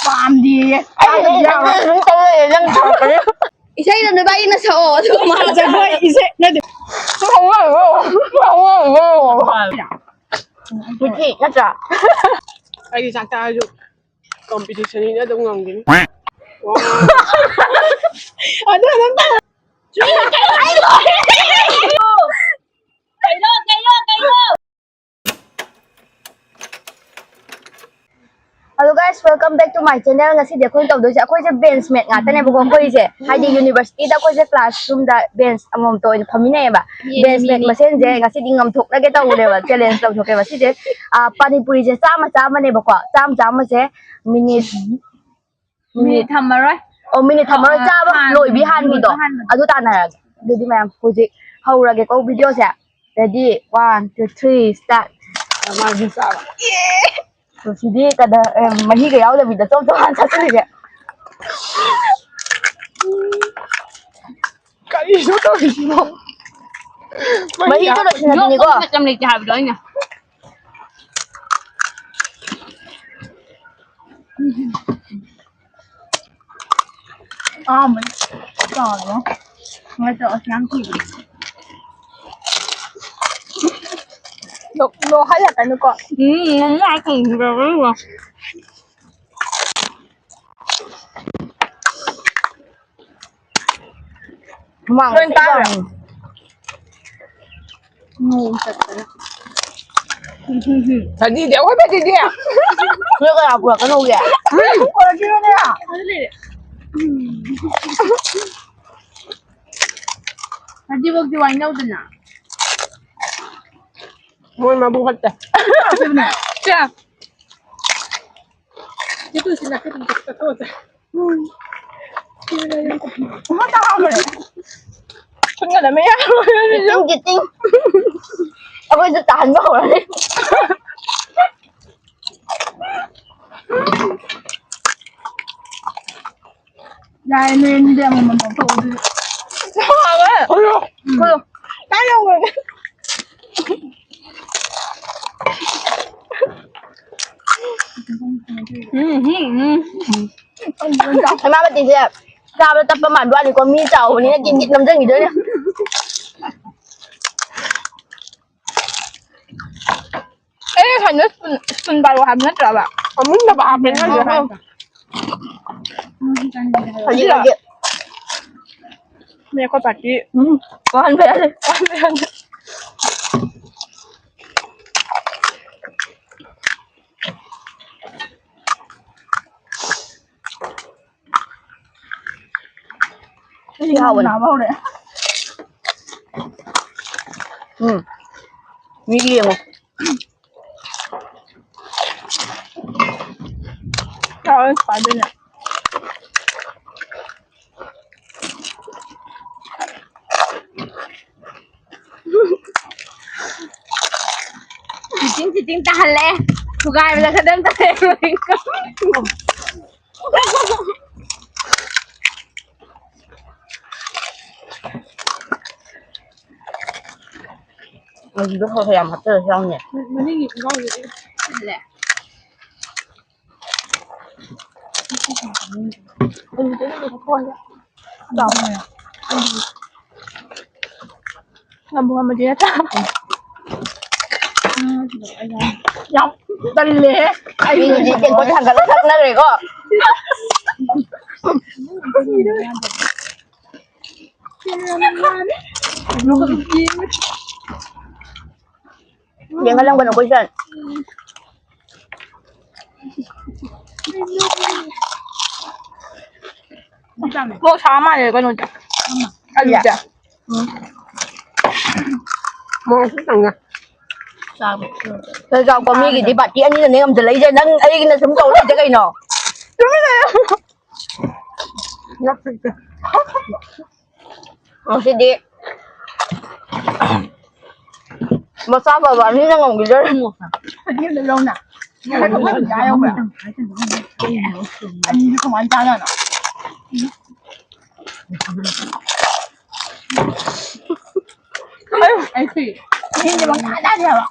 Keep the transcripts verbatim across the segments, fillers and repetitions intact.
ꯄꯥꯝꯗꯦꯌꯦ꯫ ꯑꯩ ꯌꯥꯎꯔꯣꯏ꯫ ꯏꯁꯩꯗꯣ ꯅꯕꯥꯅꯤꯅ ꯁꯛꯑꯣ, ꯑꯗꯨꯒ ꯃꯥꯅ ꯖꯒꯣꯏ ꯏꯁꯩ ꯅꯠꯇꯦ꯫ ꯅꯠꯇ꯭ꯔꯥ? ꯑꯩꯗꯤ ꯆꯥꯛ ꯆꯥꯔꯁꯨ competition ꯅꯤꯅ ꯑꯗꯨꯝ ꯉꯝꯈꯤꯅꯤ꯫ ꯑꯗꯨ ꯑꯗꯨꯝ ꯇꯧ꯫ ꯀꯩꯅꯣ, ꯀꯩꯅꯣ, ꯀꯩꯅꯣ? Hello guys, welcome back to my channel. ꯉꯁꯤꯗꯤ ꯑꯩꯈꯣꯏꯅ ꯇꯧꯗꯣꯏꯁꯦ, ꯑꯩꯈꯣꯏꯁꯦ bench mate ꯉꯥꯛꯇꯅꯦꯕꯀꯣ꯫ ꯑꯩꯈꯣꯏꯁꯦ ꯍꯥꯏꯗꯤ university ꯗ ꯑꯩꯈꯣꯏꯁꯦ class room ꯗ bench ꯑꯃꯃꯝꯇ ꯑꯣꯏꯅ ꯐꯝꯃꯤꯟꯅꯩꯌꯦꯕ꯫ Bench mate ꯃꯁꯦꯟꯁꯦ ꯉꯁꯤꯗꯤ ꯉꯝꯊꯣꯛꯅꯒꯦ ꯇꯧꯕꯅꯦꯕ, challenge ꯇꯧꯊꯣꯛꯀꯦꯕ꯫ ꯁꯤꯁꯦ, ꯑ, ꯄꯥꯅꯤꯄꯨꯔꯤꯁꯦ ꯆꯥꯝꯃ ꯆꯥꯝꯃꯅꯦꯕꯀꯣ꯫ ꯆꯥꯝꯃ ꯆꯥꯝꯃꯁꯦ minute, minute ꯊꯝꯃꯔꯣꯏ꯫ ꯑꯣ, minute ꯊꯝꯃꯔꯣꯏ꯫ ꯑ, ꯆꯥꯕ ꯍꯥꯟ-, ꯂꯣꯏꯕꯤ ꯍꯥꯟꯕꯤꯗꯣ꯫ ꯂꯣꯏꯕ ꯍꯥꯟꯕꯗꯣ꯫ ꯑꯗꯨ ꯇꯥꯟꯅꯔꯒꯦ꯫ ꯑꯗꯨꯗꯤ ꯃꯌꯥꯝ ꯍꯧꯖꯤꯛ ꯍꯧꯔꯒꯦꯀꯣ video ꯁꯦ꯫ Ready? One, two, three, start. ꯃꯥꯁꯨ ꯆꯥꯕ꯫ ꯁꯤꯗꯤ ꯀꯗ-, ꯑꯦ, ꯃꯍꯤꯒ ꯌꯥꯎꯗꯕꯤꯗ ꯆꯣꯞ ꯆꯣꯞ ꯍꯥꯟ ꯆꯥꯁꯤꯜꯂꯤꯁꯦ꯫ ꯀꯔꯤꯅꯣ ꯇꯧꯔꯤꯁꯤꯕꯣ? ꯃꯍꯤꯗꯣ ꯂꯣꯏꯁꯤꯟꯅꯕꯤꯅꯤꯀꯣ꯫ ꯌꯣꯠꯄ ꯃꯇꯝ ꯂꯩꯇꯦ ꯍꯥꯏꯕꯗꯣ ꯑꯩꯅ꯫ ꯑꯍꯥꯟꯕ ꯆꯥꯎꯔꯦ꯫ ꯃꯔꯛꯇ ꯑꯁ ꯌꯥꯝ ꯀꯤꯕꯅꯦ꯫ ꯅꯣꯛ-, ꯅꯣꯛꯍꯜꯂꯛꯀꯅꯨꯀꯣ꯫ ꯎꯝ, ꯉꯥ ꯊꯣꯡꯕꯤꯔꯒ꯫ ꯍꯨꯃꯥꯡ ꯂꯣꯏ ꯇꯥꯈ꯭ꯔꯦ꯫ ꯅꯣꯡ ꯆꯠꯄꯅ꯫ ꯐꯗꯤꯗꯤ ꯑꯩꯈꯣꯏ ꯐꯗꯤꯗꯤ꯫ ꯅꯣꯏ ꯀꯅꯥ ꯄꯨꯔꯛꯀꯅꯣꯒꯦ? ꯄꯨꯔꯛꯈꯤꯕꯅꯦ꯫ ꯐꯗꯤꯕꯧꯗꯤ ꯋꯥꯏꯅꯧꯗꯅ꯫ ꯃꯣꯏ ꯃꯕꯨꯛ ꯐꯠꯇꯦ꯫ ꯆꯥ꯫ ꯁꯤ ꯇꯨꯁꯤꯅ ꯈꯤꯇꯪ ꯆꯠꯊꯣꯛꯑꯁꯦ꯫ ꯎꯝ꯫ ꯑꯃ ꯇꯥꯈ꯭ꯔꯦ꯫ ꯈꯨꯠꯅ ꯃꯌꯥꯝ ꯑꯣꯏꯔꯁꯨ꯫ ꯒꯤꯇꯤꯡ, ꯒꯤꯇꯤꯡ꯫ ꯑꯩꯈꯣꯏꯁꯨ ꯇꯥꯍꯟꯕ ꯍꯧꯔꯅꯤ꯫ ꯌꯥꯔꯦ, ꯅꯣꯏ ꯑꯅꯤꯗꯤ ꯑꯃꯃꯝ ꯂꯧꯊꯣꯛꯑꯣ ꯑꯗꯨꯗꯤ꯫ ꯍꯥꯎꯋꯦ꯫ ꯈꯨꯜꯂꯣ꯫ ꯎꯝ꯫ ꯈꯨꯜꯂꯣ꯫ ꯀꯥꯏ ꯌꯧꯈ꯭ꯔꯒꯦ? ꯎꯝ, ꯎꯝ, ꯎꯝ꯫ ꯍꯩꯃꯥ ꯃꯇꯤꯁꯦ ꯆꯥꯕꯗ ꯇꯞꯄ ꯃꯥꯟꯕ ꯋꯥꯅꯤꯀꯣ, ꯃꯤ ꯆꯥꯎꯕꯅꯤꯅ ꯒꯤꯠ ꯒꯤꯠ ꯅꯝꯖꯟꯈꯤꯗꯣꯏꯅꯦ꯫ ꯑꯩ ꯉꯁꯥꯏ ꯅꯣꯏ spoon, spoon ꯄꯥꯏꯔꯛꯑꯣ ꯍꯥꯏꯕ ꯅꯠꯇ꯭ꯔꯕ? ꯑꯃꯨꯟꯗꯕ ꯍꯥꯞꯄꯦ ꯍꯥꯏꯁꯦ꯫ ꯍꯧꯖꯤꯛ, ꯍꯧꯖꯤꯛ꯫ ꯃꯤ ꯑꯩꯈꯣꯏ party꯫ ꯎꯝ, ꯋꯥꯍꯟꯕ ꯌꯥꯗꯦ꯫ ꯋꯥꯍꯟꯕ ꯌꯥꯗꯦ꯫ ꯁꯤ ꯍꯥꯎꯕꯅꯦ꯫ ꯅꯥꯕ ꯍꯧꯔꯦ꯫ ꯎꯝ꯫ ꯃꯤ ꯌꯦꯡꯉꯣ꯫ ꯆꯥꯎꯋꯦ ꯈ꯭ꯋꯥꯏꯗꯒꯤ꯫ ꯐꯤꯇꯤꯡ ꯐꯤꯇꯤꯡ ꯇꯥꯍꯜꯂꯦ꯫ ꯊꯨꯒꯥꯏꯕꯗ ꯈꯗꯪ ꯇꯥꯍꯜꯂꯦ꯫ ꯑꯗꯨꯗ ꯈꯔ ꯈꯔ ꯌꯥꯝ ꯍꯥꯞꯆꯔꯁꯨ ꯌꯥꯎꯅꯦ꯫ ꯃꯅꯤꯡꯒꯤ ꯈꯣꯡꯒꯥꯎꯁꯤꯗꯤ ꯇꯜꯂꯦ꯫ ꯉꯝꯕꯨ ꯉꯝꯃꯗꯤ ꯅꯠꯇ꯭ꯔꯥ? ꯌꯥꯝ ꯇꯜꯂꯦꯍꯦ꯫ ꯑꯩ ꯍꯧꯖꯤꯛ ꯇꯦꯡꯀꯣꯠ ꯊꯥꯡꯒꯠꯂ ꯊꯛꯅꯈ꯭ꯔꯦꯀꯣ꯫ ꯌꯦꯡꯍꯜꯂꯝꯒꯅꯨ ꯑꯩꯈꯣꯏ ꯁꯥꯏ꯫ ꯃꯣꯔꯣꯛ ꯁꯥ ꯃꯥꯜꯂꯦ ꯀꯩꯅꯣꯁꯦ꯫ ꯑꯂꯨꯁꯦ꯫ ꯃꯣꯔꯣꯛ ꯈꯤꯇꯪꯒ꯫ ꯆꯥꯎꯀꯣ ꯃꯤꯒꯤꯗꯤ party ꯑꯅꯤꯅꯅꯦ ꯉꯝꯁꯤꯜꯂꯛꯏꯁꯦ꯫ ꯅꯪ ꯑꯩꯒꯤꯅ ꯁꯨꯝ ꯇꯧ ꯂꯩꯁꯦ ꯀꯩꯅꯣ? ꯉꯁꯤꯗꯤ ꯃꯆꯥ ꯕꯕꯥ ꯑꯅꯤꯅ ꯉꯝꯈꯤꯗꯣꯔꯦ꯫ ꯑꯅꯤꯗ ꯂꯧꯅ꯫ ꯑꯅꯤꯗꯤ ꯀꯃꯥꯏꯅ ꯆꯥꯗꯣꯏꯅꯣ? ꯑꯩ ꯁꯤ ꯃꯤꯗꯤ ꯄꯪꯆꯥ ꯆꯥꯗꯦ ꯍꯥꯏꯕ꯫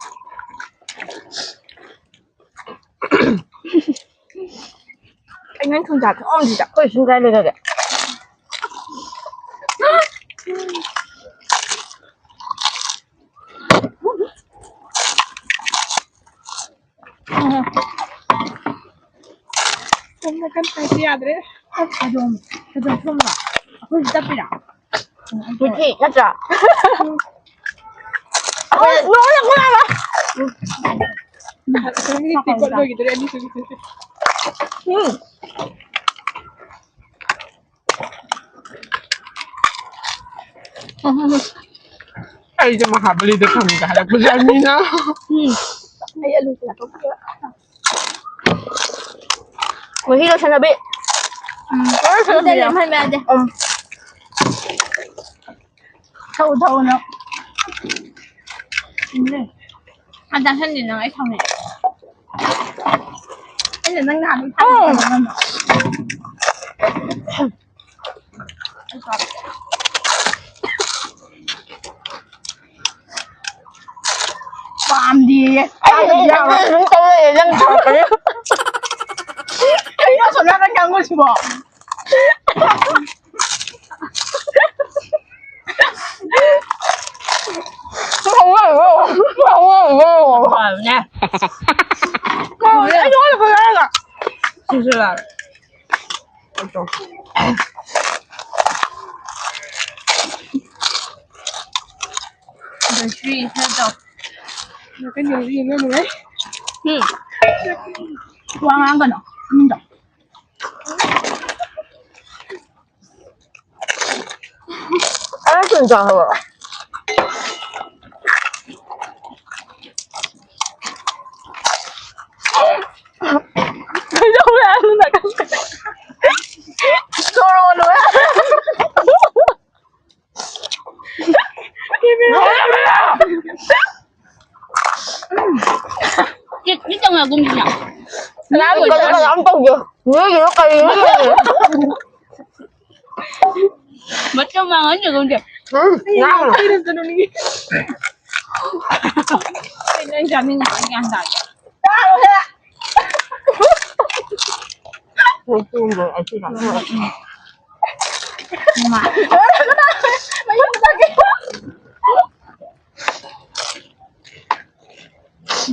ꯅꯪ ꯊꯨꯝ ꯆꯥ ꯊꯣꯛꯑꯝꯁꯤꯗ꯫ ꯑꯩꯈꯣꯏ ꯁꯨꯝ ꯀꯥꯏ ꯂꯩꯔꯒꯦ? ꯁꯣꯝ ꯅꯥꯀꯟ ꯁꯥꯏꯗ ꯌꯥꯗ꯭ꯔꯦ꯫ ꯑꯗꯣꯝ, ꯑꯗꯣꯝ ꯁꯣꯝꯂꯣ? ꯑꯩꯈꯣꯏꯁꯨ ꯆꯠꯄꯤꯔꯣ? ꯃꯤꯊꯤ ꯅꯠꯇ꯭ꯔꯥ? ꯑꯩꯈꯣꯏ ꯂꯣꯏꯔꯦ, ꯂꯣꯏꯔꯦ꯫ ꯑꯁꯣꯝꯒꯤ ꯇꯤꯛꯀꯣꯠ ꯂꯣꯏꯈꯤꯗꯣꯔꯦ, ꯑꯅꯤꯁꯨꯒꯤꯁꯦ꯫ ꯎꯝ꯫ ꯑꯩꯁꯦ ꯃꯍꯥꯕꯂꯤꯗ ꯐꯪꯉꯦ ꯍꯥꯏꯔꯛꯄꯁꯦ ꯃꯤꯅ꯫ ꯎꯝ꯫ ꯑꯩ ꯑꯂꯨ ꯀꯌꯥ ꯊꯣꯛꯇꯦ꯫ ꯃꯍꯤ ꯂꯣꯏꯁꯟꯅꯕꯤ꯫ ꯎꯝ꯫ ꯂꯣꯏ ꯂꯣꯏꯁꯟꯅꯕꯤ꯫ ꯑꯝꯇ ꯂꯦꯝꯍꯟꯕ ꯌꯥꯗꯦ꯫ ꯎꯝ꯫ ꯊꯛꯎ, ꯊꯛꯎ ꯅꯪ꯫ ꯎꯝ꯫ ꯑ, ꯆꯥꯁꯟꯗꯦ ꯅꯪ, ꯑꯩ ꯁꯥꯎꯅꯤꯡꯉꯦ꯫ ꯑꯩꯅ ꯅꯪ ꯅꯍꯥꯟ ꯑꯗꯨꯝ ꯊꯥꯡꯉꯦ ꯅꯪꯅ꯫ ꯄꯥꯝꯗꯦꯌꯦ꯫ ꯑꯩ ꯆꯥꯗꯕ ꯌꯥꯔꯣꯏ꯫ ꯑꯗꯨꯝ ꯇꯧ ꯂꯩꯌꯦ, ꯅꯪ ꯊꯥꯡꯉꯛꯀꯅꯤ꯫ ꯀꯩꯅꯣ ꯑꯁꯣꯝ ꯅꯥꯀꯟ ꯀꯥꯡꯕꯨꯁꯤꯕꯣ? ꯐꯕꯅꯦ꯫ ꯑꯩ ꯅꯉꯣꯟꯗ ꯐꯖꯔꯒ꯫ ꯁꯤꯁꯨ ꯂꯥꯛꯑꯦ꯫ ꯑꯗꯣ ꯁꯤ ꯏꯁꯩ ꯇꯧ꯫ ꯉꯥꯛꯇꯪ ꯌꯦꯡꯉꯨꯔꯦ꯫ ꯎꯝ꯫ ꯋꯥ ꯉꯥꯡꯒꯅꯣ꯫ ꯎꯝꯗꯣ꯫ ꯑꯩ ꯊꯨꯅ ꯆꯥꯍꯧꯔꯣ꯫ ꯀꯩꯗꯧꯔꯦ ꯍꯥꯏꯕꯅꯣ? ꯁꯣꯔ ꯍꯣꯜꯂꯣ꯫ ꯆꯤꯛ ꯆꯤꯛ ꯇꯧꯅꯒꯨꯝꯁꯤꯅ꯫ ꯀꯅꯥꯝ ꯀꯩꯅꯣ ꯀꯅꯥꯝ ꯇꯧꯗꯦ꯫ ꯅꯣꯏꯒꯤꯗꯣ ꯀꯔꯤꯅꯣ? ꯃꯇꯝ ꯃꯥꯡꯍꯟꯒꯨꯝꯁꯦ꯫ ꯎꯝ, ꯉꯥꯡꯉꯨ꯫ ꯑꯩꯅ ꯆꯥꯅꯤꯡꯉꯤ ꯒ꯭ꯌꯥꯟ ꯇꯥꯗꯦ꯫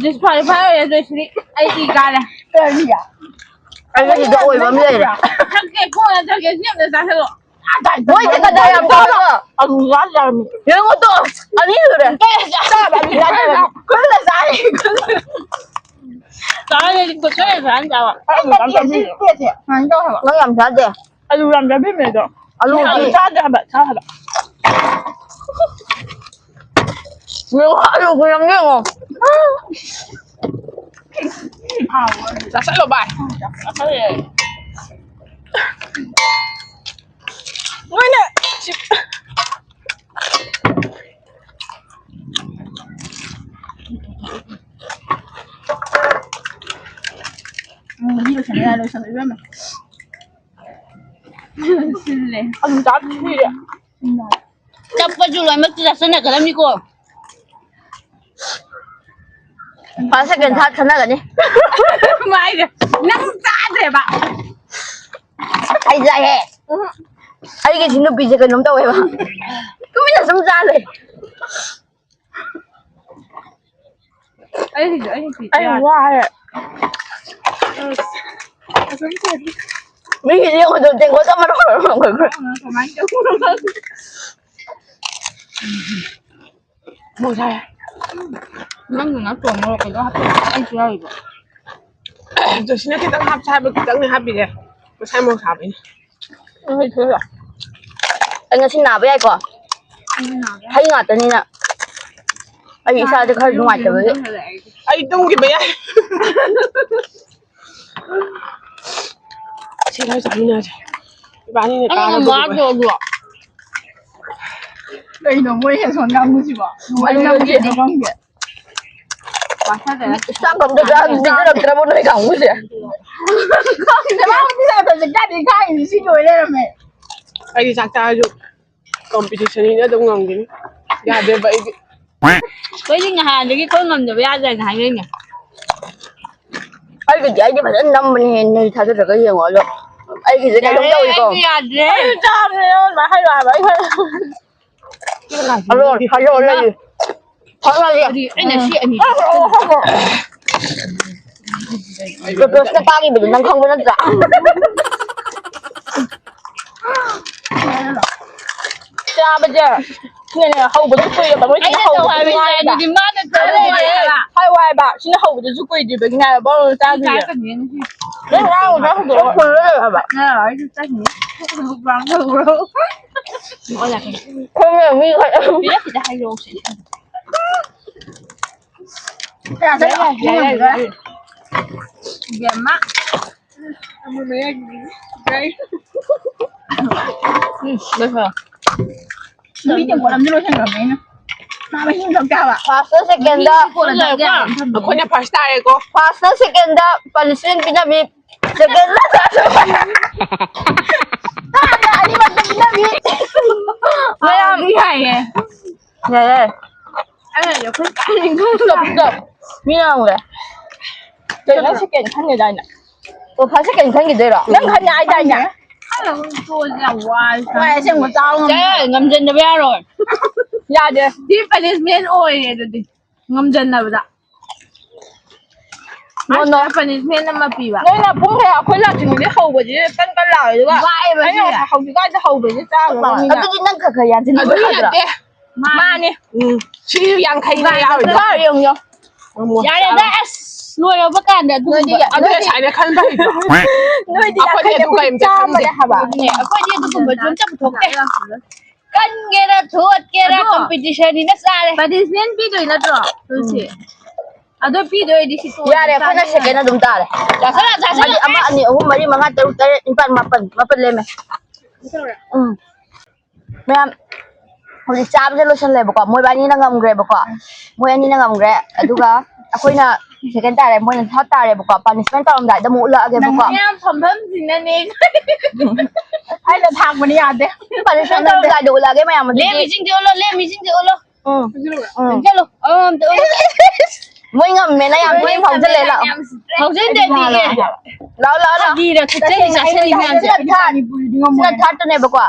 Disqualify ꯑꯣꯏꯔꯦ ꯖꯣꯏꯁ꯭ꯔꯤ꯫ ꯑꯩ ꯏ ꯀꯥꯔꯦ꯫ ꯀꯔꯤꯌꯥ? ꯑꯩ ꯁꯤꯗ ꯑꯣꯏꯕ ꯑꯃ ꯂꯩꯔꯦ꯫ ꯊꯛꯀꯦ, ꯀꯣꯟꯅ ꯊꯛꯀꯦ, ꯁꯤ ꯑꯝꯇ ꯆꯥꯁꯤꯜꯂꯣ꯫ ꯃꯣꯏꯁꯦ ꯀꯗꯥꯏ ꯌꯥꯝ ꯇꯧꯔꯕ? ꯑꯃꯨꯛ ꯌꯥꯜꯂꯝꯃꯤ꯫ ꯌꯦꯡꯉꯣ ꯇꯣ, ꯑꯅꯤ ꯁꯨꯔꯦ꯫ ꯆꯥꯕ ꯑꯅꯤ ꯌꯥꯜꯂꯝꯃꯤ꯫ ꯈꯨꯜꯂ ꯆꯥꯔꯦ, ꯈꯨꯜꯂ꯫ ꯆꯥꯔꯦ, ꯈꯨꯜꯂ ꯆꯥꯔꯦ, ꯆꯥꯕ꯫ ꯑꯩ ꯌꯥꯝ ꯆꯥꯕꯤꯔꯦ꯫ ꯁꯨꯃꯥꯏꯅ ꯇꯧ ꯍꯥꯏꯕ꯫ ꯅꯪ ꯌꯥꯝ ꯆꯥꯗꯦ꯫ ꯑꯂꯨ ꯌꯥꯝ ꯆꯥꯕꯤꯕꯅꯦ ꯑꯗꯣ꯫ ꯑꯂꯨ ꯑꯂꯨ ꯆꯥꯗꯦ ꯍꯥꯏꯕ, ꯆꯥꯎ ꯍꯥꯏꯕ꯫ ꯌꯦꯡꯉꯣ, ꯑꯂꯨ ꯈꯨꯌꯥꯝ ꯌꯦꯡꯉꯣ꯫ ꯆꯥꯁꯜꯂꯣ, ꯚꯥꯏ꯫ ꯆꯥꯁꯜꯂꯦ꯫ ꯅꯣꯏꯅ ꯁꯤ-, ꯎꯝ, ꯃꯍꯤ ꯂꯣꯏꯁꯟꯕ ꯌꯥꯔꯦ, ꯂꯣꯏꯁꯜꯂꯣ, ꯏꯕꯦꯝꯃ꯫ ꯁꯤꯜꯂꯦ꯫ ꯑꯗꯨꯝ ꯆꯥꯕ ꯀꯨꯏꯔꯦ꯫ ꯆꯞꯄꯁꯨ ꯂꯣꯏꯅꯃꯛ ꯆꯥꯁꯤꯟꯅꯒꯗꯕꯅꯤꯀꯣ꯫ First, second, third ꯈꯟꯅꯒꯅꯤ꯫ ꯃꯥꯏꯁꯦ ꯅꯪ ꯆꯥꯗ꯭ꯔꯦꯕ꯫ ꯑꯩ ꯆꯥꯏꯍꯦ꯫ ꯑꯩꯒꯤ ꯁꯤ ꯅꯨꯄꯤꯁꯦ ꯀꯩꯅꯣꯝ ꯇꯧꯋꯦꯕ꯫ ꯇꯨꯃꯤꯟꯅ ꯁꯨꯝ ꯆꯥ ꯂꯩ꯫ ꯑꯩꯒꯤꯁꯨ ꯑꯩꯒꯤ ꯄꯤꯖ ꯑꯩ ꯌꯥꯔꯦ꯫ ꯋꯥꯔꯦ꯫ ꯑꯁ, ꯑꯁꯨꯝ ꯇꯧꯔꯗꯤ꯫ ꯃꯤꯒꯤꯗꯤ ꯌꯦꯡꯉꯨꯗꯣ, ꯇꯦꯡꯀꯣꯠ ꯑꯃ ꯂꯧꯔ ꯂꯣꯏꯈ꯭ꯔꯦ꯫ ꯀꯃꯥꯏꯅ ꯇꯧꯕꯅꯣ ꯈꯪꯗꯦ꯫ ꯃꯣꯏ ꯁꯥꯏ꯫ ꯅꯪꯒꯤ ꯅꯠꯇ꯭ꯔꯣ ꯃꯣꯔꯣꯛ ꯀꯩꯅꯣ ꯍꯥꯞꯄꯤꯔꯤꯗꯣ? ꯑꯩꯁꯨ ꯌꯥꯎꯔꯤꯕ꯫ ꯖꯣꯁꯤꯅ ꯈꯤꯇꯪ ꯍꯥꯞꯁꯦ ꯍꯥꯏꯕ, ꯈꯤꯇꯪꯅꯦ ꯍꯥꯞꯄꯤꯁꯦ꯫ ꯃꯁꯥꯏ ꯃꯣꯔꯣꯛ ꯁꯥꯕꯩꯅꯦ꯫ ꯎꯝ, ꯍꯣꯏ, ꯊꯣꯏꯕ꯫ ꯑꯩ ꯉꯁꯤ ꯅꯥꯕ ꯌꯥꯏꯀꯣ? ꯍꯩ ꯉꯥꯛꯇꯅꯤꯅ ꯑꯩ ꯏꯁꯥꯁꯦ ꯈꯔ ꯅꯨꯡꯉꯥꯏꯇꯕꯒꯤ꯫ ꯑꯩ ꯇꯨꯝꯈꯤꯕ ꯌꯥꯏ꯫ ꯁꯤ ꯈꯔ ꯆꯥꯃꯤꯟꯅꯁꯦ꯫ ꯏꯕꯥꯅꯤꯅ ꯑꯩ ꯌꯥꯝ ꯀꯥꯔꯕꯗꯨꯕꯨ꯫ ꯋꯥꯗ꯭ꯔꯣ ꯑꯗꯣ? ꯀꯩꯅꯣ ꯃꯣꯏ ꯍꯦꯟꯁꯣꯟ ꯀꯥꯡꯕꯨꯁꯤꯕꯣ? ꯅꯨꯡꯉꯥꯏꯅꯕꯗꯤ ꯈꯪꯗꯦ꯫ ꯆꯥꯛ ꯑꯝꯇ ꯆꯥ-, ꯄꯤꯖꯔꯛꯇ꯭ꯔꯕꯣ ꯅꯣꯏ ꯀꯥꯡꯕꯨꯁꯦ? ꯈꯪꯗꯦ, ꯃꯥ ꯄꯤꯖꯔꯛꯇꯕꯁꯦ ꯀꯥꯏꯗꯩ ꯈꯥꯡꯉꯤꯅꯣ? ꯁꯤ ꯂꯣꯏ ꯂꯩꯔꯝꯃꯦ꯫ ꯑꯩꯗꯤ ꯆꯥꯛ ꯆꯥꯔꯁꯨ competition ꯅꯤꯅ ꯑꯗꯨꯝ ꯉꯝꯒꯤꯅꯤ꯫ ꯌꯥꯗꯦꯕ ꯑꯩꯗꯤ꯫ ꯑꯩꯈꯣꯏꯗꯤ ꯅꯍꯥꯟꯗꯒꯤ ꯑꯩꯈꯣꯏ ꯉꯝꯗꯕ ꯌꯥꯗꯦ ꯍꯥꯏꯅ ꯍꯥꯏꯅꯩꯅꯦ꯫ ꯑꯩꯒꯤꯗꯤ ꯑꯩꯗꯤ ꯐꯖꯅ ꯅꯝꯕꯅꯦꯍꯦ, ꯅꯣꯏ ꯊꯥꯖꯗ꯭ꯔꯒ ꯌꯦꯡꯉꯣ꯫ ꯑꯗꯣ ꯑꯩꯒꯤꯁꯦ ꯀꯩꯅꯣꯝ ꯌꯥꯔꯦ, ꯇꯧꯏꯀꯣ꯫ ꯑꯩꯗꯤ ꯌꯥꯗ꯭ꯔꯦ꯫ ꯑꯩ ꯆꯥꯕꯅꯦ, ꯅꯪ ꯑꯗꯨꯃꯥꯏꯅ ꯍꯥꯏꯔꯣ ꯍꯥꯏꯕ꯫ ꯑꯩ ꯍꯜꯂꯣ, ꯍꯜꯂꯣ, ꯂꯩ꯫ ꯐꯔꯦ꯫ ꯀꯔꯤ? ꯑꯩꯅ ꯁꯤ ꯑꯅꯤ ꯍꯜꯂꯣ, ꯍꯜꯂꯣ꯫ ꯄ꯭ꯔꯣꯄꯣꯁꯅ ꯀꯥꯈꯤꯕꯗꯣ ꯅꯪ ꯈꯪꯕ ꯅꯠꯇ꯭ꯔꯥ? ꯆꯥꯕꯁꯦ ꯁꯤꯅꯅꯦ ꯍꯧꯕꯗꯣ ꯀꯨꯏꯔꯕ, ꯃꯣꯏ ꯁꯤꯅ ꯑꯩꯅ ꯇꯧ ꯍꯧꯕꯗꯣ ꯍꯥꯏꯕ ꯉꯥꯏꯔꯦꯕ꯫ ꯏꯟꯖꯥꯡꯗꯨꯗꯤ ꯃꯥꯅ ꯇꯧ ꯍꯥꯏꯔꯛꯑꯦ ꯍꯥꯏꯕ꯫ ꯍꯥꯏꯌꯣ ꯍꯥꯏꯕ, ꯁꯤꯅ ꯍꯧꯕꯗꯁꯨ ꯀꯨꯏꯗ꯭ꯔꯤꯕꯒꯤꯅꯦ ꯍꯥꯏꯕ, ꯕꯥꯎ ꯆꯥꯗ꯭ꯔꯤꯁꯦ꯫ ꯆꯥꯔꯛꯀꯅꯤ ꯉꯁꯤ꯫ ꯅꯪ ꯉꯔꯥꯡ ꯉꯔꯥꯡ ꯍꯧꯗꯣꯛꯑꯣ꯫ ꯐꯨꯜꯂ ꯂꯩꯔꯣ ꯍꯥꯏꯕ꯫ ꯉꯔꯥꯡ ꯑꯩꯁꯨ ꯆꯠꯈꯤꯅꯤ꯫ ꯃꯨꯛꯕꯥꯡ ꯇꯧꯕ꯭ꯔꯣ? ꯈꯪꯉꯦ, ꯃꯤ ꯈꯔ ꯄꯤꯔꯛꯈꯤꯗ ꯍꯥꯏꯔꯛꯑꯣ ꯁꯤ꯫ ꯌꯥꯔꯦ, ꯌꯥꯔꯦ, ꯌꯥꯔꯦ꯫ ꯏꯕꯦꯝꯃ꯫ ꯎꯝ, ꯂꯣꯏꯁꯜꯂꯣ꯫ ꯅꯨꯄꯤ ꯇꯦꯡꯀꯣꯠ ꯑꯃꯗꯤ ꯂꯣꯏꯁꯟꯈ꯭ꯔꯕꯅꯦ ꯑꯩꯅ꯫ ꯃꯥ ꯃꯍꯤ ꯑꯃ ꯊꯛꯇꯦ ꯍꯥꯏꯕ꯫ First second. ꯃꯤ ꯀꯣꯟꯅ ꯊꯛꯀꯦ ꯍꯥꯏꯕ꯫ ꯑꯩꯈꯣꯏꯅ ꯐꯥꯔꯁ ꯇꯥꯔꯦꯀꯣ꯫ ꯐꯥꯔꯁꯇ ꯁꯦꯀꯦꯟꯗ ꯄꯅꯤꯁꯃꯦꯟ ꯄꯤꯅꯕꯤ꯫ ꯁꯦꯀꯦꯟꯗ ꯇꯥꯔꯦ, ꯑꯅꯤꯃꯛꯇ ꯄꯤꯅꯕꯤ꯫ ꯃꯌꯥꯝ ꯌꯥꯏꯌꯦ꯫ ꯌꯥꯏꯌꯦ꯫ ꯑꯩꯅ ꯑꯩꯈꯣꯏ ꯆꯥꯅꯤꯡꯕ ꯄꯤꯖꯧ, ꯄꯤꯖꯧ꯫ ꯃꯤ ꯌꯥꯝꯈ꯭ꯔꯦ꯫ ꯀꯩꯅꯣ ꯅꯪ ꯁꯦꯀꯦꯟ ꯈꯟꯒꯤꯗꯥꯏꯅꯦ? ꯑꯣ, ꯐꯥꯔꯁ ꯁꯦꯀꯦꯟ ꯈꯟꯈꯤꯗꯣꯏꯔꯣ? ꯅꯪ ꯈꯟꯅꯤ ꯍꯥꯏꯗꯥꯏꯅꯦ? ꯈꯜꯂꯒ ꯇꯣꯛꯑꯁꯦ ꯌꯥꯝ ꯋꯥꯔꯦ꯫ ꯋꯥꯏ ꯑꯁꯦꯡꯕ ꯆꯥꯕ ꯉꯝꯗꯦ꯫ ꯁꯦ, ꯉꯝꯖꯟꯅꯕ ꯌꯥꯔꯣꯏ꯫ ꯌꯥꯗꯦ꯫ ꯁꯤ ꯄꯅꯤꯁꯃꯦꯟ ꯑꯣꯏꯔꯦ ꯑꯗꯨꯗꯤ꯫ ꯉꯝꯖꯟꯅꯕꯗ꯫ ꯅꯣ, ꯅꯣ꯫ ꯑꯁ, ꯄꯅꯤꯁꯃꯦꯟ ꯑꯃ ꯄꯤꯕ꯫ ꯅꯣꯏꯅ ꯄꯨꯡ ꯀꯌꯥ ꯑꯩꯈꯣꯏ ꯂꯥꯛꯇ꯭ꯔꯤꯉꯩꯗꯩ ꯍꯧꯕꯁꯤꯗ ꯀꯟ ꯀꯟ ꯂꯥꯎꯔꯦ, ꯑꯗꯨꯒ ꯋꯥꯏꯑꯦꯕ ꯑꯩꯅ ꯁꯤꯁꯦ꯫ ꯉꯁꯥꯏ ꯍꯧꯖꯤꯛꯀꯥꯟꯁꯦ ꯍꯧꯕꯁꯦ ꯆꯥꯕ ꯑꯗꯨꯗꯤ ꯅꯪ ꯈꯔ ꯈꯔ ꯌꯥꯟꯁꯤꯟꯅꯕ ꯑꯗꯨꯗꯤ ꯐꯗ꯭ꯔꯥ? ꯅꯠꯇꯦ꯫ ꯃꯥꯅꯦ꯫ ꯎꯝ꯫ ꯁꯤꯁꯨ ꯌꯥꯡꯈꯩꯅꯦ ꯌꯥꯎꯔꯤꯗꯣ꯫ ꯆꯥꯔ ꯌꯦꯡꯉꯨ, ꯌꯦꯡꯉꯨ꯫ ꯌꯥꯔꯦꯗ, ꯑꯁ, ꯂꯣꯏꯔꯕ ꯀꯥꯟꯗ ꯑꯗꯨꯒꯨꯝꯕ꯫ ꯅꯣꯏꯗꯤ, ꯑꯗꯨ ꯅꯣꯏꯗꯤ, ꯉꯁꯥꯏꯅ ꯈꯟꯕ ꯍꯩꯇ꯭ꯔꯣ? ꯅꯣꯏꯗꯤ ꯑꯩꯈꯣꯏꯗꯤ ꯌꯥꯡꯈꯩꯗ ꯑꯗꯨ ꯀꯔꯤꯝꯇ ꯆꯥꯝꯃꯅꯦ ꯈꯟꯗꯦ꯫ ꯍꯥꯏꯕ꯫ ꯑꯗꯨꯅꯦ, ꯑꯩꯈꯣꯏꯗꯤ ꯑꯗꯨꯒꯨꯝꯕꯁꯨ ꯑꯝꯇ ꯄꯨꯊꯣꯛꯇꯦ꯫ ꯀꯟꯒꯦꯔꯥ ꯊꯣꯠꯀꯦꯔꯥ ꯑꯗꯣ competition ꯅꯤꯅ ꯆꯥꯔꯦ꯫ ꯄꯅꯤꯁꯃꯦꯟ ꯄꯤꯗꯣꯏ ꯅꯠꯇ꯭ꯔꯣ? ꯇꯨꯁꯤ꯫ ꯎꯝ꯫ ꯑꯗꯣ ꯄꯤꯗꯣꯏꯗꯤ ꯁꯤ ꯇꯣꯛꯑꯁꯤ ꯌꯥꯔꯦ, ꯑꯩꯈꯣꯏꯅ ꯆꯥꯅꯤꯡꯉꯦ꯫ ꯁꯦꯀꯦꯟ ꯑꯗꯨꯝ ꯇꯥꯔꯦ꯫ ꯆꯥꯁꯜꯂꯣ, ꯆꯥꯁꯜꯂꯣ꯫ ꯍꯥꯏꯗꯤ ꯑꯃ, ꯑꯅꯤ, ꯑꯍꯨꯝ, ꯃꯔꯤ, ꯃꯉꯥ, ꯇꯔꯨꯛ, ꯇꯔꯦꯠ, ꯅꯤꯄꯥꯜ, ꯃꯥꯄꯜ, ꯃꯥꯄꯜ ꯂꯦꯝꯃꯦ꯫ ꯎꯝ꯫ ꯃꯌꯥꯝ ꯍꯧꯖꯤꯛ ꯆꯥꯕꯁꯦ ꯂꯣꯏꯁꯜꯂꯦꯕꯀꯣ, ꯃꯣꯏꯕꯥꯅꯤꯅ ꯉꯝꯈ꯭ꯔꯦꯕꯀꯣ꯫ ꯃꯣꯏ ꯑꯅꯤꯅ ꯉꯝꯈ꯭ꯔꯦ꯫ ꯑꯗꯨꯒ ꯑꯩꯈꯣꯏꯅ ꯁꯦꯀꯦꯟ ꯇꯥꯔꯦ, ꯃꯣꯏꯅ ꯊꯥꯔꯠ ꯇꯥꯔꯦꯕꯀꯣ꯫ ꯄꯅꯤꯁꯃꯦꯟ ꯇꯧꯔꯝꯗꯥꯏꯗ ꯑꯃꯨꯛ ꯎꯠꯂꯛꯑꯒꯦꯕꯀꯣ꯫ ꯅꯪ ꯃꯌꯥꯝ ꯐꯝꯐꯝꯁꯤꯅꯅꯦ꯫ ꯑꯩꯅ ꯊꯥꯡꯕꯅꯤ ꯌꯥꯗꯦ꯫ ꯄꯅꯤꯁꯃꯦꯟ ꯇꯧꯔꯝꯗꯥꯏꯗ ꯎꯠꯂꯛꯑꯒꯦ ꯃꯌꯥꯝ ꯑꯗꯨꯗꯤ꯫ ꯂꯦꯝꯃꯤꯁꯤꯡꯁꯦ ꯎꯠꯂꯣ, ꯂꯦꯝꯃꯤꯁꯤꯡꯁꯦ ꯎꯠꯂꯣ꯫ ꯎꯝ꯫ ꯎꯝ꯫ ꯆꯠꯂꯣ, ꯑꯃꯃꯝꯇ ꯎꯠꯂꯣ꯫ ꯃꯣꯏ ꯉꯝꯃꯦꯅ ꯌꯥꯝ ꯊꯤꯅ ꯐꯥꯎꯖꯜꯂꯦ꯫ ꯂꯥꯛꯑꯣ, ꯐꯥꯎꯖꯟꯗ꯭ꯔꯗꯤ ꯂꯥꯛꯑꯣ, ꯂꯥꯛꯑꯣ, ꯂꯥꯛꯑꯣ꯫ ꯐꯥꯒꯤꯔ ꯊꯛꯆꯜꯂꯤ ꯆꯥꯁꯜꯂꯤ ꯃꯌꯥꯝꯁꯦ꯫ ꯁꯤꯅ ꯊꯥꯔꯠ, ꯁꯤꯅ ꯊꯥꯔꯠꯇꯅꯦꯕꯀꯣ꯫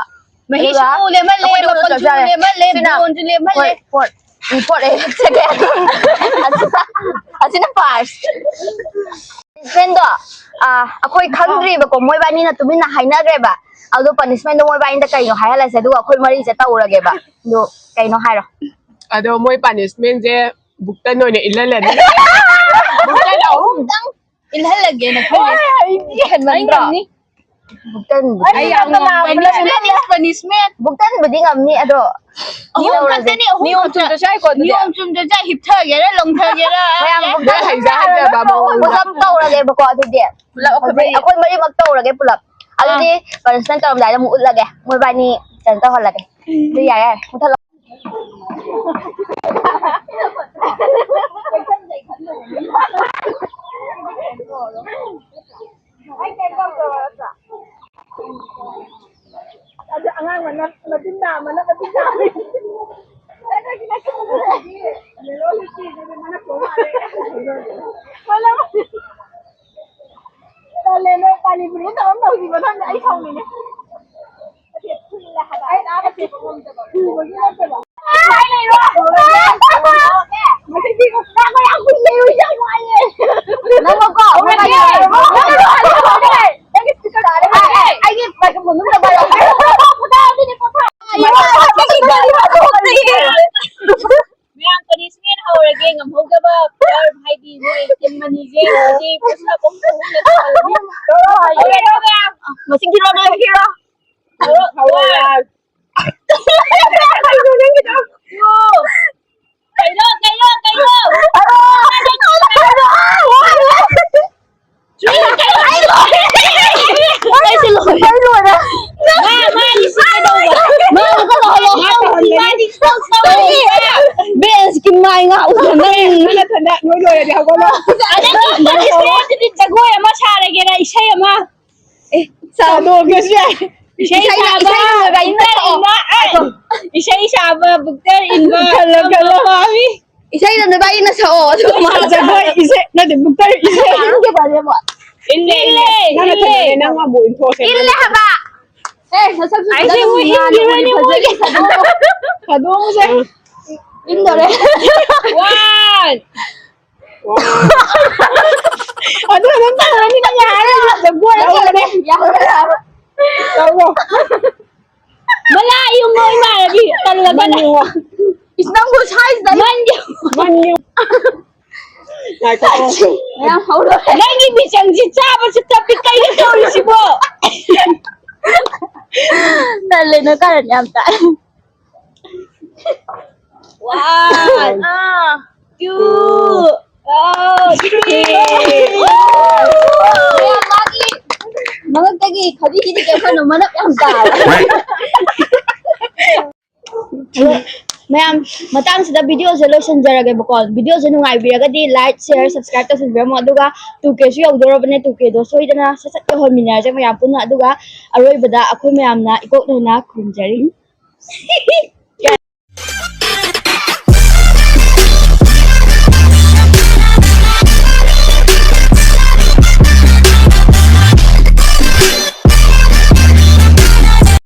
ꯃꯍꯤꯁꯨ ꯑꯗꯨꯒ ꯂꯦꯝꯍꯜꯂꯦ, ꯑꯩꯈꯣꯏ ꯃꯄꯨꯟꯁꯨ ꯆꯞ ꯆꯥꯔꯦ꯫ ꯂꯦꯝꯍꯜꯂꯦ, ꯁꯤꯅ ꯕꯣꯟꯁꯨ ꯂꯦꯝꯍꯜꯂꯦ꯫ ꯍꯣꯏ, ꯐꯣꯔꯠ, ꯎꯝ, ꯐꯣꯔꯠ ꯑꯦ, ꯁꯦꯀꯦꯟ꯫ ꯑꯁꯤꯅ ꯐꯥꯔꯁ꯫ ꯄꯅꯤꯁꯃꯦꯟꯗꯣ, ꯑ, ꯑꯩꯈꯣꯏ ꯈꯪꯗ꯭ꯔꯤꯕꯀꯣ, ꯃꯣꯏꯕꯥꯅꯤꯅ ꯇꯨꯃꯤꯟꯅ ꯍꯥꯏꯅꯈ꯭ꯔꯦꯕ꯫ ꯑꯗꯣ ꯄꯅꯤꯁꯃꯦꯟꯗꯣ ꯃꯣꯏꯕꯥꯅꯤꯗ ꯀꯩꯅꯣ ꯍꯥꯏꯍꯜꯂꯁꯦ, ꯑꯗꯨꯒ ꯑꯩꯈꯣꯏ ꯃꯔꯤꯁꯦ ꯇꯧꯔꯒꯦꯕ꯫ ꯑꯗꯣ ꯀꯩꯅꯣ ꯍꯥꯏꯔꯣ꯫ ꯑꯗꯣ ꯃꯣꯏ ꯄꯅꯤꯁꯃꯦꯟꯁꯦ ꯕꯨꯛꯇꯟ ꯑꯣꯏꯅ ꯏꯜꯍꯜꯂꯅꯤ꯫ ꯕꯨꯛꯇꯟ ꯑꯍꯨꯝ꯫ ꯏꯜꯍꯜꯂꯒꯦꯅ ꯈꯜꯂꯦ꯫ ꯍꯣꯏ, ꯑꯩꯗꯤ ꯍꯦꯟꯃꯟꯗ꯭ꯔꯣ? ꯑꯩ ꯉꯝꯅꯤ꯫ ꯕꯨꯛꯇꯟꯕꯨꯗꯤ ꯑꯩ ꯌꯥꯝ ꯉꯝꯅꯤ꯫ Punishment is punishment. ꯕꯨꯛꯇꯟꯕꯨꯗꯤ ꯉꯝꯅꯤ, ꯑꯗꯣ ꯅꯤꯌꯣꯝ ꯇꯧꯔꯁꯦ꯫ ꯈꯛꯇꯅꯤ, ꯑꯍꯨꯝ ꯅꯤꯌꯣꯝ ꯈꯛꯇ꯫ ꯆꯨꯝꯗ ꯆꯥꯏꯀꯣ, ꯑꯗꯨꯗꯤ? ꯅꯤꯌꯣꯝ ꯆꯨꯝꯗ ꯆꯥꯏ, ꯍꯤꯞꯊꯒꯦꯔꯥ, ꯂꯣꯡꯊꯒꯦꯔꯥ, ꯃꯌꯥꯝ ꯌꯥꯏ꯫ ꯕꯨꯛꯇꯟ ꯍꯩꯖ ꯍꯩꯖꯕ ꯃꯑꯣꯡꯗ꯫ Push up ꯇꯧꯔꯒꯦꯕꯀꯣ, ꯑꯗꯨꯗꯤ꯫ ꯄꯨꯂꯞ ꯑꯩꯈꯣꯏ ꯃꯔꯤ꯫ ꯑꯩꯈꯣꯏ ꯃꯔꯤꯃꯛ ꯇꯧꯔꯒꯦ ꯄꯨꯂꯞ꯫ ꯑꯗꯨꯗꯤ ꯑꯥ꯫ Punishment ꯇꯧꯔꯝꯗꯥꯏꯗ ꯑꯃꯨꯛ ꯎꯠꯂꯒꯦ, ꯃꯣꯏꯕꯥꯅꯤ ꯀꯩꯅꯣ ꯇꯧꯍꯜꯂꯒꯦ꯫ ꯑꯗꯨ ꯌꯥꯔꯦ, ꯌꯥꯔꯦ, ꯃꯨꯊꯠꯂꯣ꯫ ꯑꯗꯨ ꯑꯉꯥꯡ ꯑꯃꯅ ꯃꯆꯤꯟ ꯅꯥ ꯑꯃꯅ ꯃꯆꯤꯟ ꯅꯥ꯫ ꯇꯜꯂꯦ, ꯅꯣꯏ ꯄꯥꯅꯤ ꯄꯨꯔꯤ ꯇꯧꯔ ꯇꯧꯁꯤ ꯃꯊꯪꯗ ꯑꯩ ꯁꯥꯎꯅꯤꯡꯉꯦ꯫ ꯃꯌꯥꯝ punishment ꯍꯧꯔꯒꯦ, ꯉꯝꯍꯧꯗꯕ player ꯍꯥꯏꯗꯤ ꯃꯣꯏ team ꯑꯅꯤꯁꯦ ꯍꯧꯖꯤꯛ push up ꯑꯍꯨꯝ ꯑꯍꯨꯝꯗ ꯇꯧꯍꯜꯂꯅꯤ꯫ ꯍꯧꯔꯦ, ꯍꯧꯔꯦ꯫ ꯃꯁꯤꯡ ꯊꯤꯔꯣ, ꯅꯣꯏ ꯊꯤꯔꯣ꯫ ꯍꯧꯔꯣ, ꯍꯧꯔꯣ꯫ ꯀꯩꯅꯣ, ꯀꯩꯅꯣ, ꯀꯩꯅꯣ? ꯑꯩꯁꯦ ꯂꯣꯏꯔꯦ꯫ ꯑꯩ ꯂꯣꯏꯔꯦ꯫ ꯃꯥ, ꯃꯥꯒꯤ ꯁꯤ ꯀꯩꯗꯧꯕ? ꯃꯥ ꯑꯃꯨꯛꯀ ꯂꯧꯍꯜꯂꯣ꯫ ꯃꯥꯗꯤ ꯁꯣꯛ ꯇꯧꯔꯦ꯫ Bench ꯀꯤ ꯃꯥꯏ ꯉꯥ ꯎꯗ ꯅꯪ꯫ ꯅꯪ ꯅꯊꯟꯗ ꯅꯣꯏ ꯂꯣꯏꯔꯗꯤ ꯍꯧꯒꯠꯂꯣ꯫ ꯑꯗꯨꯗꯤ ꯖꯒꯣꯏ ꯑꯃ ꯁꯥꯔꯒꯦꯔꯥ, ꯏꯁꯩ ꯑꯃ? ꯑꯦ, ꯁꯥꯗꯣꯛꯑꯒꯁꯨ ꯌꯥꯏ꯫ ꯏꯁꯩ ꯏꯁꯩ, ꯁꯥꯕ, ꯏꯁꯩ ꯂꯣꯏꯕ ꯑꯩ ꯏꯟꯅ, ꯅꯠꯇ꯭ꯔꯣ? ꯏꯟꯅ, ꯑꯦ, ꯏꯁꯩ ꯁꯥꯕ, ꯕꯨꯛꯇꯔ ꯏꯟꯕ, ꯈꯜꯂꯣ, ꯈꯜꯂꯣ꯫ ꯃꯃꯥ ꯃꯤ꯫ ꯏꯁꯩꯗꯣ ꯅꯕꯥꯅꯤꯅ ꯁꯛꯑꯣ, ꯑꯗꯨꯒ ꯃꯥꯅ ꯖꯒꯣꯏ ꯏꯁꯩ ꯅꯠꯇꯦ, ꯕꯨꯛꯇꯔ ꯏꯁꯩ ꯏꯟꯒꯦ ꯄꯥꯔꯦꯃꯣ꯫ ꯏꯜꯂꯦ, ꯏꯜꯂꯦ, ꯅꯪꯅ ꯏꯜꯂꯦ꯫ ꯊꯝꯃꯣꯅꯦ, ꯅꯪ ꯑꯃꯨꯛ ꯏꯟꯊꯣꯛꯑꯁꯦ꯫ ꯏꯜꯂꯦ ꯍꯥꯏꯕ꯫ ꯑꯦ, ꯅꯁꯛꯁꯨ ꯑꯩꯁꯦ ꯈꯤꯇꯪ ꯃꯣꯏ ꯉꯥꯟꯅ ꯎꯔꯤ ꯏꯟꯈꯤꯕꯅꯤ, ꯃꯣꯏ꯫ ꯐꯖꯔꯤ, ꯊꯥꯗꯣꯛꯑꯣ꯫ ꯊꯥꯗꯣꯛꯑꯁꯦ꯫ ꯏꯟꯗꯣꯔꯦ꯫ One꯫ ꯑꯗꯨ ꯑꯗꯨꯝ ꯇꯧꯔꯅꯤ, ꯅꯪ ꯌꯥꯔꯔꯣꯏ, ꯖꯒꯣꯏ ꯍꯧꯔꯅꯤ꯫ ꯌꯥꯔꯔꯣꯏ, ꯌꯥꯔꯔꯣꯏ꯫ ꯇꯧꯔꯣ꯫ ꯃꯂꯥ ꯌꯨꯡꯉꯣ ꯏꯃꯥꯟꯅꯕꯤ, ꯇꯜꯂꯒꯅ꯫ ꯃꯟ ꯌꯨꯡꯉꯣ꯫ ꯏꯁ, ꯅꯪꯕꯨ ꯁ꯭ꯋꯥꯏꯁꯤꯗ ꯃꯟ ꯌꯨꯡꯉꯣ꯫ ꯃꯟ ꯌꯨꯡꯉꯣ꯫ ꯉꯥꯏꯈꯣ꯫ ꯃꯌꯥꯝ ꯍꯧꯔꯣ꯫ ꯅꯪꯒꯤ ꯃꯤꯆꯪꯁꯤ ꯆꯥꯕꯁꯨ ꯇꯞꯄꯤ, ꯀꯩꯅꯣ ꯇꯧꯔꯤꯁꯤꯕꯣ? ꯇꯜꯂꯦ, ꯅꯣꯏ ꯀꯥꯔꯟ ꯌꯥꯝ ꯇꯥꯏ꯫ One, ꯑꯥ꯫ Two, ꯑꯥ, three꯫ ꯃꯌꯥꯝ ꯃꯥꯒꯤ ꯃꯉꯛꯇꯒꯤ ꯈꯗꯤꯒꯤꯗꯤ ꯀꯩꯝ ꯈꯟꯅꯨ, ꯃꯅꯞ ꯌꯥꯝ ꯇꯥꯔꯦ꯫ ꯑꯗꯣ ꯃꯌꯥꯝ, ꯃꯇꯥꯡꯁꯤꯗ videoꯁꯦ ꯂꯣꯏꯁꯤꯟꯖꯔꯒꯦꯕꯀꯣ꯫ Videoꯁꯦ ꯅꯨꯡꯉꯥꯏꯕꯤꯔꯒꯗꯤ like, share, subscribe ꯇꯧꯁꯤꯟꯕꯤꯔꯝꯃꯣ꯫ ꯑꯗꯨꯒ two Kꯁꯨ ꯌꯧꯗꯣꯔꯕꯅꯦ, two Kꯗꯣ ꯁꯣꯏꯗꯅ ꯁꯠ ꯁꯠ ꯌꯧꯍꯟꯃꯤꯟꯅꯔꯁꯦ ꯃꯌꯥꯝ ꯄꯨꯟꯅ꯫ ꯑꯗꯨꯒ ꯑꯔꯣꯏꯕꯗ ꯑꯩꯈꯣꯏ ꯃꯌꯥꯝꯅ ꯏꯀꯣꯛ ꯅꯧꯅ ꯈꯨꯔꯨꯝꯖꯔꯤ꯫